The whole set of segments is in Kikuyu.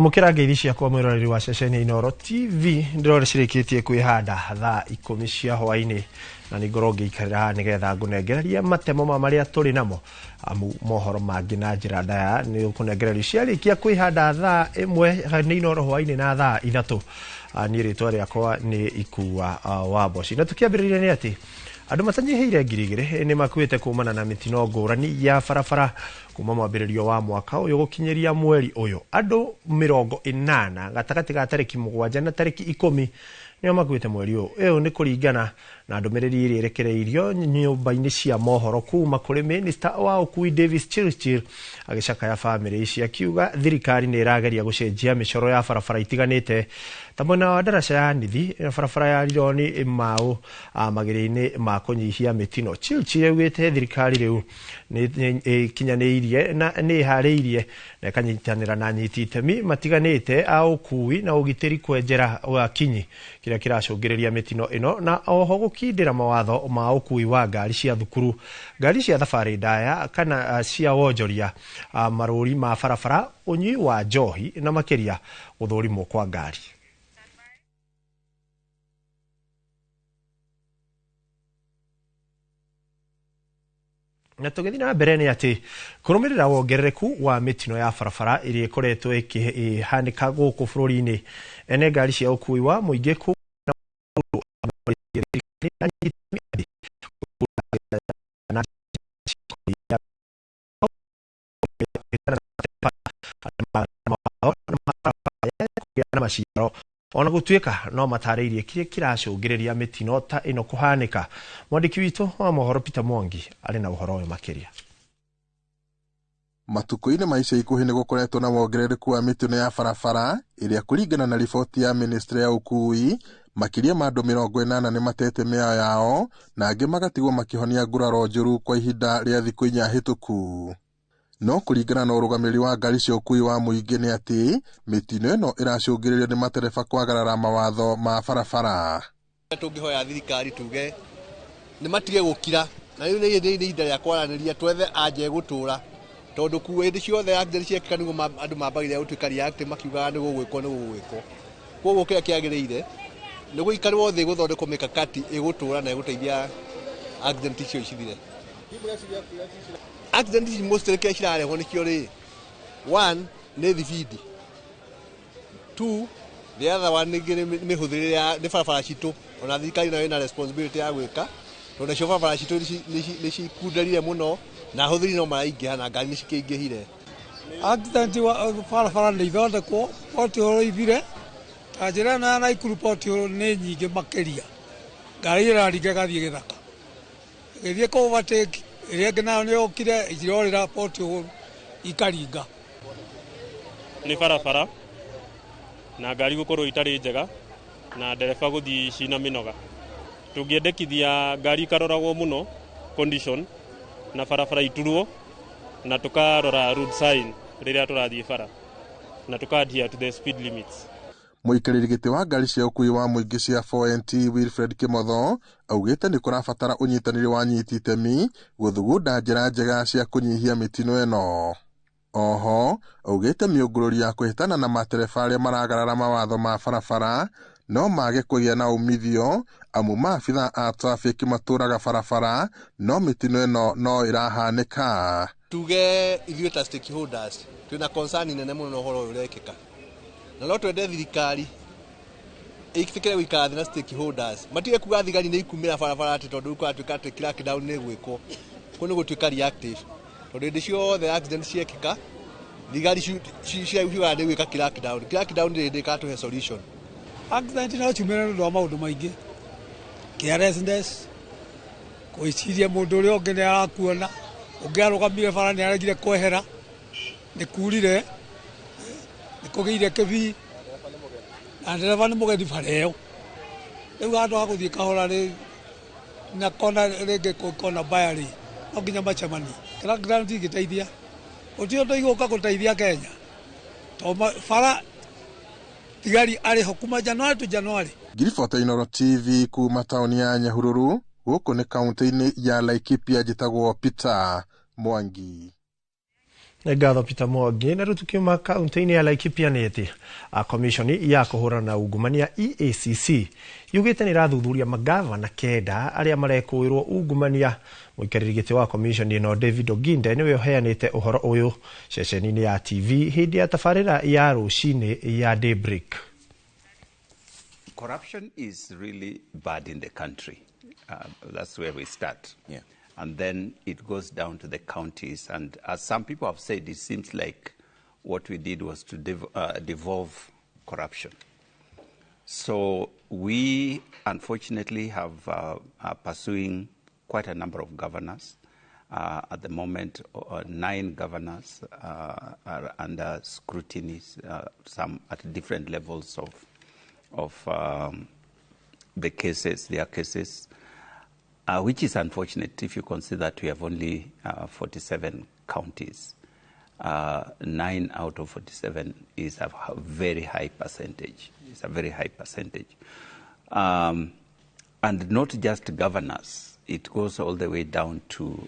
Amũkĩra ngeithi ciakwa mwĩroreri wa ceceni Inooro TV. Ndĩrore cirĩkĩtie kwĩhanda thaa 10 cia hwaĩ-inĩ, na nĩ ngorwo ngĩikarĩra haha nĩgetha ngũnengererie matemo ma marĩa tũrĩ namo, amu mohoro mangĩ na njĩra ndaya nĩ ũkũnengererio ciarĩkia kwĩhanda thaa 1 nĩ Inooro hwaĩ-inĩ na thaa 3. Niĩ rĩtwa rĩakwa nĩ Ikua wa Mboci. Na tũkĩambĩrĩria nĩ atĩ andũ matanyihĩire 2,000 nĩ makuĩte kumana na mĩtino ngũrani ya barabara kuma mwambĩrĩrio wa mwaka ũyũ gũkinyĩria mweri ũyũ. Andũ 80 gatagatĩ ga tarĩki 7 na tarĩki 10 nĩo makuĩte mweri ũyũ. Ĩyo nĩ kũringana na ndũmĩrĩri ĩrĩa ĩrekereirio nyũmba-inĩ cia mohoro kuma kũrĩ Minister wa ũkui Davis Chirchir, agĩcakaya bamĩrĩ ici akiuga thirikari nĩ ĩrageria gũcenjia mĩcoro ya barabara itiganĩte ta mwena wa ndaraca ya Nithi na barabara ya Rironi Mau mageria-inĩ ma kũnyihia mĩtino. Chirchir augĩte thirikari rĩu nĩ ĩkinyanĩirie na nĩ ĩharĩirie na ĩkanyitanĩra na anyiti itemi matiganĩte a ũkui na ũgitĩri kwenjera kinyi kĩrĩa kĩracũngĩrĩria mĩtino ĩno, na oho gũkindĩra mawatho ma ũkui wa ngari cia thukuru, ngari cia thabarĩ ndaya kana cia wonjoria, marũri ma barabara, ũnyui wa njohi na makĩria gũthũrimwo kwa ngari. Na tũgĩthiĩ na mbere nĩ atĩ kũrũmĩrĩra wongerereku wa mĩtino ya barabara ĩrĩa ĩkoretwo ĩkĩhanĩka gũkũ bũrũri-inĩ, ene ngari cia ũkui wa mũingĩ na maciaro ona gũtuĩka no matarĩirie kĩrĩa kĩracũngĩrĩria mĩtino ta ĩno kũhanĩka. Mwandĩki witũ wa mohoro Peter Mwangi arĩ na ũhoro ũyũ makĩria. Matukũ-inĩ ma ica ikuhĩ nĩ gũkoretwo na wongerereku wa mĩtino ya barabara ĩrĩa kũringana na riboti ya ministry ya ũkui makĩria ma andũ 80 nĩ matete mĩoyo yao na angĩ magatigwo makĩhonia nguraro njũru kwa ihinda rĩa thikũ 4 hĩtũku. No kũringana na ũrũgamĩrĩri wa ngari cia ũkui wa mũingĩ nĩ atĩ mĩtino ĩno ĩracũngĩrĩrio nĩ matereba kwagarara mawatho ma barabara. Tũngĩhoya thirikari tuge nĩ matige gũkira, na rĩu nĩ ihinda rĩa kwaranĩria, twethe anja ĩgũtũra, tondũ kuo hĩndĩ ciothe accident ciekĩka nĩguo andũ mambagĩrĩria gũtuĩka reactive, makiugaga nĩ gũgwĩkwo nĩ gũgwĩkwo. Koguo kĩrĩa kĩagĩrĩire nĩ gũikarwo thĩ gũthondekwo mĩkakati ĩgũtũra na ĩgũteithia accident icio cithire. Accident ici mostly kĩrĩa cirarehwo nĩkĩo rĩ, one nĩ thibindi, two the other one ningĩ nĩ mĩhũthĩrĩre ya nĩ barabara citũ. Ona thirikari nayo ĩna responsibility ya gwĩka, tondũ nacio barabara citũ nĩ cikunderire mũno na ahũthĩri no maraingĩha na ngari nĩ cikĩingĩhire. Accident wa barabara nĩ ithondekwo, pothole ithire, ta njĩra ĩno ya Naikuru pothole nĩ nyingĩ makĩria, ngari ĩraringa ĩgathiĩ gĩthaka ĩgĩthiĩ kũ overtake, ĩrĩa ĩngĩ nayo nĩ yokire ĩcirorĩra pothole ikaringa. Nĩ barabara na ngari gũkorwo itarĩ njega na ndereba gũthiĩ cina mĩnoga. Tũngĩendekithia ngari ikaroragwo mũno condition na barabara iturwo na tũkarora road sign rĩrĩa tũrathiĩ bara na tũka adhere to the speed limits. Mũikarĩri gĩtĩ wa ngari cia ũkui wa mũingĩ cia 4NT Wilfred Kimotho augĩte nĩ kũrabatara ũnyitanĩri wa anyiti itemi gũthugunda njĩra njega cia kũnyihia mĩtino ĩno. Oho augĩte mĩũngũrũri ya kũhĩtana na matereba arĩa maragarara mawatho ma barabara no mage kũgĩa na umithio, amu maabitha a traffic matũraga barabara no mĩtino ĩno no ĩrahanĩka. Tuge ithuĩ ta stakeholders twĩna concern nene mũno na ũhoro ũyũ ũrekĩka, na no twende thirikari ĩtĩkĩre gũikara thĩ na stakeholders, matige kuga thigari nĩ ikumĩra barabara atĩ tondũ rĩu kũratuĩka atĩ crackdown nĩ ĩgwĩkwo, kũu nĩ gũtuĩka reactive, tondũ hĩndĩ ciothe accident ciekĩka thigari ciugaga nĩ gwĩka crackdown. Crackdown ndĩrĩ ĩkatũhe solution. Accident no ciumĩre nĩ ũndũ wa maũndũ maingĩ, carelessness, gwĩciria mũndũ ũrĩa ũngĩ nĩ arakuona, ũngĩ arũgamire bara nĩ aregire kwehera, nĩ kurire, nĩ kũgĩire kĩbii, na ndereba nĩ mũgeni bara ĩyo. Rĩu handũ ha gũthiĩ kahora rĩ, na kona rĩngĩ kona mbaya rĩ, no nginya macemanie. Crackdown ndĩngĩteithia, gũtirĩ ũndũ igũka gũteithia Kenya, tondũ bara thigari arĩ ho kuma January to January. Ngiribota Inooro TV kuma taũni ya Nyahururu, gũkũ nĩ kaũntĩ-inĩ ya Laikipia, njĩtagwo Peter Mwangi. Ngatho Peter Mwangi. Na rĩu tukiuma kaunti-inĩ ya Laikipia nĩ atĩ komishoni ya kũhũrana na ungumania EACC yugĩte nĩ ĩrathuthuria magavana 9 arĩa marekũĩrwo ungumania. Mũikarĩri gĩtĩ wa komishoni ĩno David Oginde nĩwe ũheanĩte ũhoro ũyũ ceceni-inĩ ya TV hĩndĩ ya tabarĩra ya rũcinĩ ya Daybreak. Corruption is really bad in the country. That's where we start. Yeah. And then it goes down to the counties. And as some people have said, it seems like what we did was to devolve corruption. So we, unfortunately, have are pursuing quite a number of governors. At the moment, 9 governors are under scrutiny, some at different levels of the cases, their cases. Which is unfortunate if you consider that we have only 47 counties. 9 out of 47 is a very high percentage. It's a very high percentage. And not just governors. It goes all the way down to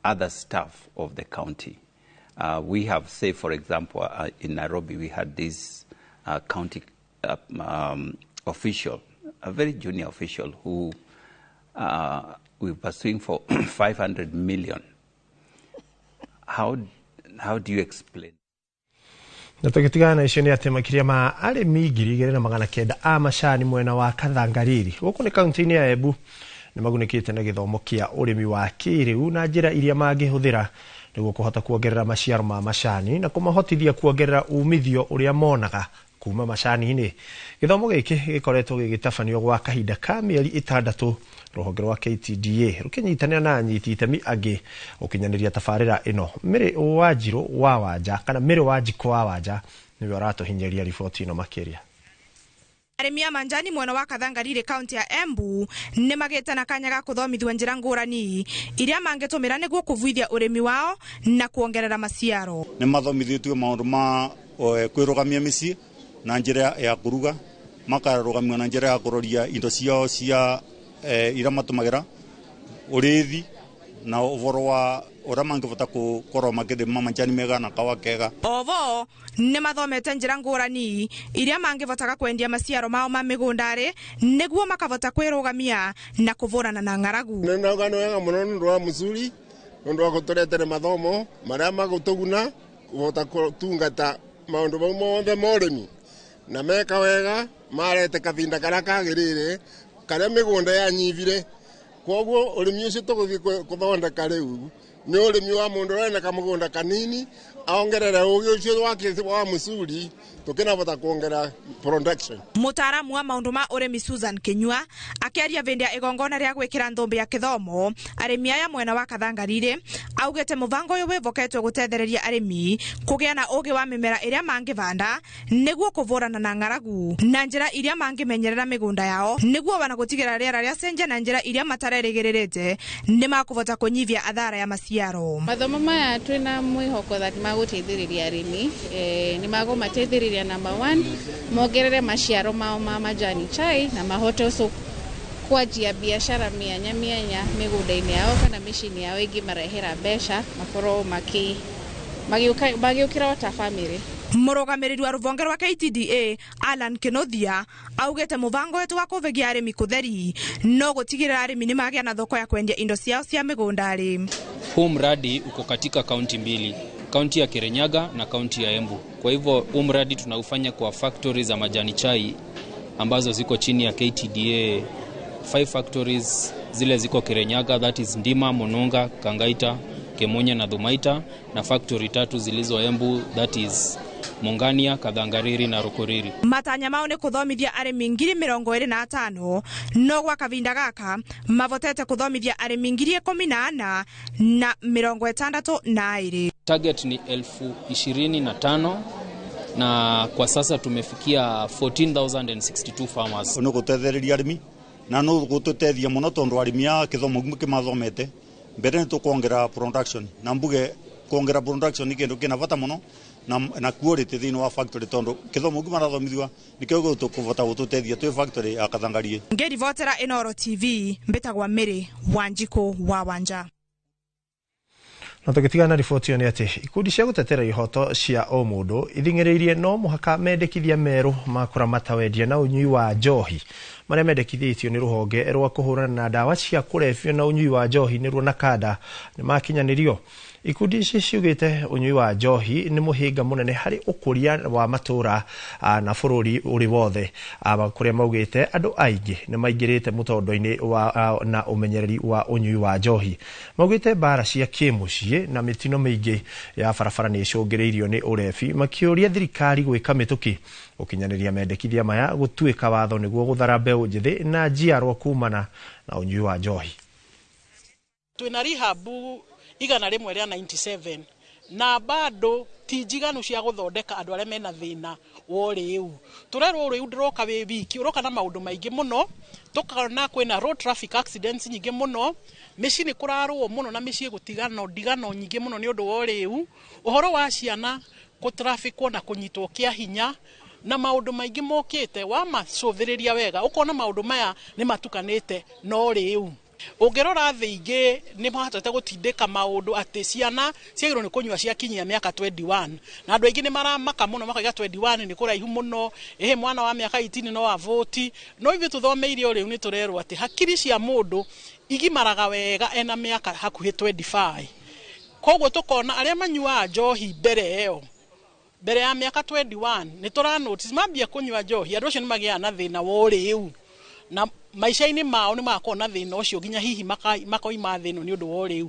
other staff of the county. We have, say, for example, in Nairobi, we had this county official, a very junior official who we were pursuing for 500 million. How do you explain? Na tũgĩtigana na icio nĩ atĩ makĩria ma arĩmi 2,900 a macani mwena wa Kathangariri gũkũ nĩ kaunti-inĩ ya Embu nĩ magunĩkĩte na gĩthomo kĩa ũrĩmi wa kĩrĩu na njĩra iria mangĩhũthĩra nĩguo kũhota kuongerera maciaro ma macani na kũmahotithia kuongerera umithio ũrĩa monaga kuma macani-inĩ. Gĩthomo gĩkĩ gĩkoretwo gĩgĩtabanio gwa kahinda ka mĩeri 6 rũhonge rwa KTDA rũkĩnyitanĩra na anyiti itemi angĩ gũkinyanĩria tabarĩra ĩno. Mĩrĩ Wanjirũ wa Wanja kana Mĩrĩ Wanjikũ wa Wanja nĩwe ũratũhinyĩria riboti ĩno makĩria. Arĩmi a manjani mwena wa Kathangariri kaunti ya Embu nĩ magĩte na kanya ga kũthomithio njĩra ngũrani iria mangĩtũmĩra nĩguo kũbuithia ũrĩmi wao na kuongerera maciaro. Nĩ mathomithĩtio maũndũ ma kwĩrũgamia mĩciĩ na njĩra ya kũruga, makarũgamio na njĩra ya kũroria indo ciao cia iria matũmagĩra, ũrĩithi na ũhoro wa ũrĩa mangĩbota gũkorwo makĩrĩma majani mega na kawa kega. Ovo nĩ mathomete njĩra ngũrani iria mangĩvotaga kwendia maciaro mao ma mĩgũnda-rĩ nĩguo makavota kwĩrũgamia na kũvũrana na ng'aragu. Nĩ nauga nĩ wega mũno nĩ ũndũ wa mũcuri, nĩ ũndũ wa gũtũretere mathomo marĩa magũtũguna kũhota gũtungata maũndũ mau mothe ma ũrĩmi na meka wega marete kavinda karia kagirire karia mĩgũnda yanyivire. Koguo ũrĩmi ũcio tũgũthiĩ kũthondeka rĩu nĩ ũrĩmi wa mũndũ ũrĩa ena kamũgũnda kanini aongerere ũgĩ ũcio wake wa mũcuri tũkĩnavota kuongerera production. Mũtaaramu wa maũndũ ma ũrĩmi Susan Kinyua akĩaria vĩndĩ ya igongona rĩa gwĩkĩra nthũmbĩ ya kĩthomo arĩmi aya mwena wa Kathangariri augĩte mũbango ũyũ wĩvoketwe gũtethereria arĩmi kũgĩa na ũgĩ wa mĩmera ĩrĩa mangĩvanda nĩguo kũvũrana na ng'aragu na njĩra iria mangĩmenyerera mĩgũnda yao nĩguo wana gũtigĩra rĩera rĩacenjia na njĩra iria matarerĩgĩrĩrĩte nĩ makũvota kũnyivia athara ya maciaro. Mathomo maya twĩna mwĩhoko that magũteithĩrĩria arĩmi, nĩ magũmateithĩrĩria number 1 mongerere maciaro mao ma majani chai na mahote also kwanjia biashara mianya mianya mĩgũnda-inĩ yao kana mĩciĩ-inĩ yao ĩngĩmarehera mbeca makorwo magĩũkĩra o ta bamĩrĩ. Mũrũgamĩrĩri wa rũhonge rwa KTDA Alan Kinothia augĩte mũbango wetu wa kũvegia arĩmi kũtheri no gũtigĩrĩra arĩmi nĩ magĩa na thoko ya kwendia indo ciao cia mĩgũnda-rĩ. Huu mradi uko katika kaunti mbili, kaunti ya Kirinyaga na kaunti ya Embu. Kwa hivyo huu mradi tunaufanya kwa factories za majani chai ambazo ziko chini ya KTDA. 5 factories zile ziko Kirinyaga, that is Ndima, Mununga, Kangaita, Kemunya na Thumaita, na factory 3 zilizo Embu, that is Mungania, Kathangariri na Rukuriri. Matanya mao nĩ kũthomithia arĩmi 25,000 no gwa kavinda gaka mavotete kũthomithia arĩmi 14,062 na Target ni 25,000 na kwa sasa tumefikia 14,062 farmers. Nĩ gũtethereria arĩmi na no gũtũteithia mũno tondũ arĩmi a kĩthomo kĩmathomete mbere nĩ tũkuongerera production na mbuge kuongera production nĩ kĩndũ kĩna bata mũno na quality thĩinĩ wa factory tondũ kĩthomo kĩu marathomithua nĩkĩo gĩgũtũkũvota gũtũteithia twĩ factory ya Kathangarie. Ngĩribotera Inooro TV mbĩtagwa Mĩrĩ Wanjikũ wa Wanja. Na tũgĩtigana na riboti ĩyo nĩ atĩ ikundi cia gũtetera ihoto cia ũmũndũ ithing'ĩrĩirie no mũhaka mendekithia merũ ma kũramata wendia na ũnyui wa njohi marĩa mendekithĩtio nĩ rũhonge rwa kũhũrana na ndawa cia kũrebia na ũnyui wa njohi nĩruo NACADA nĩ makinyanĩrio. Ikundi ici ciugĩte ũnyui wa njohi nĩ mũhĩnga mũnene harĩ ũkũria wa matũra na bũrũri ũrĩ wothe, kũrĩa maugĩte andũ aingĩ nĩ maingĩrĩte mũtondo-inĩ wa na ũmenyereri wa ũnyui wa njohi. Maugĩte mbara cia kĩmũciĩ na mĩtino mĩingĩ ya barabara nĩ ĩcũngĩrĩirio nĩ ũrebi, makĩũria thirikari gwĩka mĩtũkĩ gũkinyanĩria mendekithia maya gũtuĩka watho nĩguo gũthara mbeũ njĩthĩ na njiarwa kumana na ũnyui wa njohi. Twĩna rehab 197 na bado ti njiganu cia gũthondeka andũ arĩa mena thĩna wa ũrĩu. Tũrerwo ũrĩu ndũroka wĩ wiki, ũroka na maũndũ maingĩ mũno. Tũkona kwĩna road traffic accidents nyingĩ mũno, mĩciĩ nĩ kũrarũo mũno na mĩciĩ gũtigano ndigano nyingĩ mũno nĩ ũndũ wa ũrĩu, ũhoro wa ciana gũtrafikwo na kũnyitwo kĩa hinya na maũndũ maingĩ mokĩte. Wamacũthĩrĩria wega ũkona maũndũ maya nĩ matukanĩte na ũrĩu. Ũngĩrora thĩ ingĩ nĩ mahotete gũtindĩka maũndũ atĩ ciana ciagĩrĩirwo nĩ kũnyua ciakinyia mĩaka 21, na andũ aingĩ nĩ maramaka mũno makauga 21 nĩ kũraihu mũno, ĩhĩ mwana wa mĩaka 18 no avũti. No ithuĩ tũthomeire ũrĩu nĩ tũrerwo atĩ hakiri cia mũndũ igimaraga wega ena mĩaka hakuhĩ 25. Koguo tũkona arĩa manyuaga njohi mbere ĩyo, mbere ya mĩaka 21, nĩ tũra notice mambia kũnyua njohi andũ acio nĩ magĩaga na thĩna wa ũrĩu na maica-inĩ mao nĩ magakorwo na thĩna ũcio nginya hihi makoima thĩ ĩno nĩ ũndũ wa ũrĩu.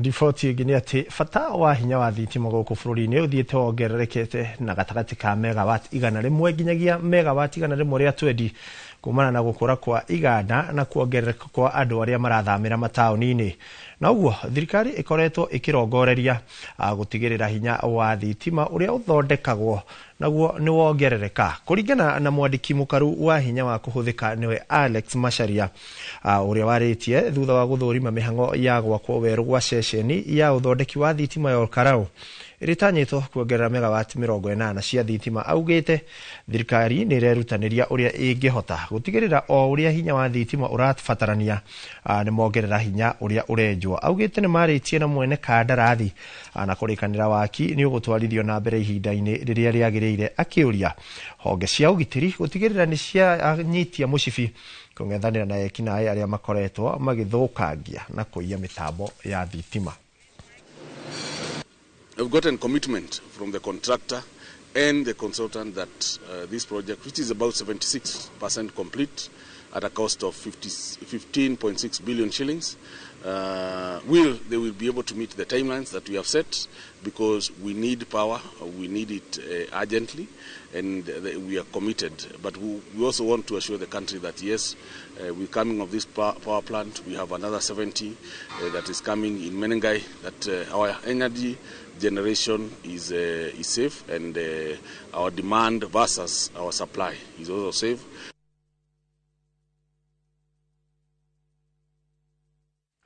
Riboti ĩngĩ nĩ atĩ bata wa hinya wa thitima gũkũ bũrũri-inĩ ũthiĩte wongererekete na gatagatĩ ka megawati 100 nginyagia megawati 120 kumana na gũkũra kwa iganda na kuongerereka kwa andũ arĩa marathamĩra mataũni-inĩ. Na ũguo thirikari ĩkoretwo ĩkĩrongoreria gũtigĩrĩra hinya wa thitima ũrĩa ũthondekagwo naguo nĩ wongerereka. Kũringana na mwandĩki mũkaru wa hinya wa kũhũthĩka nĩwe Alex Macharia, ũrĩa warĩtie thutha wa gũthũrima mĩhang'o ya gwakwo werũ gwa ceceni ya ũthondeki wa thitima ya Olkalau ĩrĩtanyĩtwo kuongerera megawati 80 cia thitima, augĩte thirikari nĩ ĩrerutanĩria ũrĩa ĩngĩhota gũtigĩrĩra o ũrĩa hinya wa thitima ũrabatarania nĩ mongerera hinya ũrĩa ũrenjwo. Augĩte nĩ marĩtie na mwene kandarathi na kũrĩkanĩra waki nĩ ũgũtwarithio na mbere ihinda-inĩ rĩrĩa rĩagĩrĩire, akĩũria honge cia ũgitĩri gũtigĩrĩra nĩ cianyitia mũcibi kũng'ethanĩra na ekinaĩ arĩa makoretwo magĩthũkangia na kũiya mĩtambo ya thitima. We've gotten commitment from the contractor and the consultant that this project, which is about 76% complete at a cost of 15.6 billion shillings, they will be able to meet the timelines that we have set, because we need power, we need it urgently, and we are committed. But we also want to assure the country that yes, with coming of this power plant, we have another 70 that is coming in Menengai, that our energy generation is safe, and our demand versus our supply is also safe.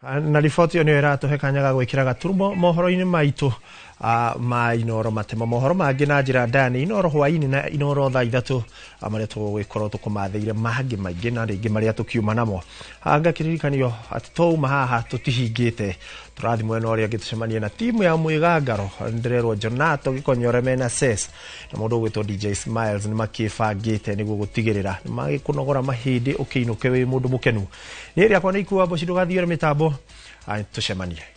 Na riboti ĩyo nĩyo ĩratũhe kanya ga gwĩkĩra gaturumo mohoro-inĩ maitũ ma Inooro Matemo. Mohoro mangĩ na njĩra ndaya nĩ Inooro hwaĩ-inĩ na Inooro thaa 3, marĩa tũgũgĩkorwo tũkũmathĩire mangĩ maingĩ na rĩngĩ marĩa tũkiuma namo. Ngakĩririkanio atĩ twauma haha tũtihingĩte, tũrathiĩ mwena ũrĩa ũngĩ tũcemanie na timu ya Mwĩgangaro. Ndĩrerwo Jonato Gĩkonyore mena Ses na mũndũ ũgwĩtwo DJ Smiles nĩ makĩbangĩte nĩguo gũtigĩrĩra nĩ magĩkũnogora mahĩndĩ ũkĩinũke wĩ mũndũ mũkenu. Niĩ rĩakwa nĩ ikuwa mboci, ndũgathiĩre mĩtambo, tũcemanie.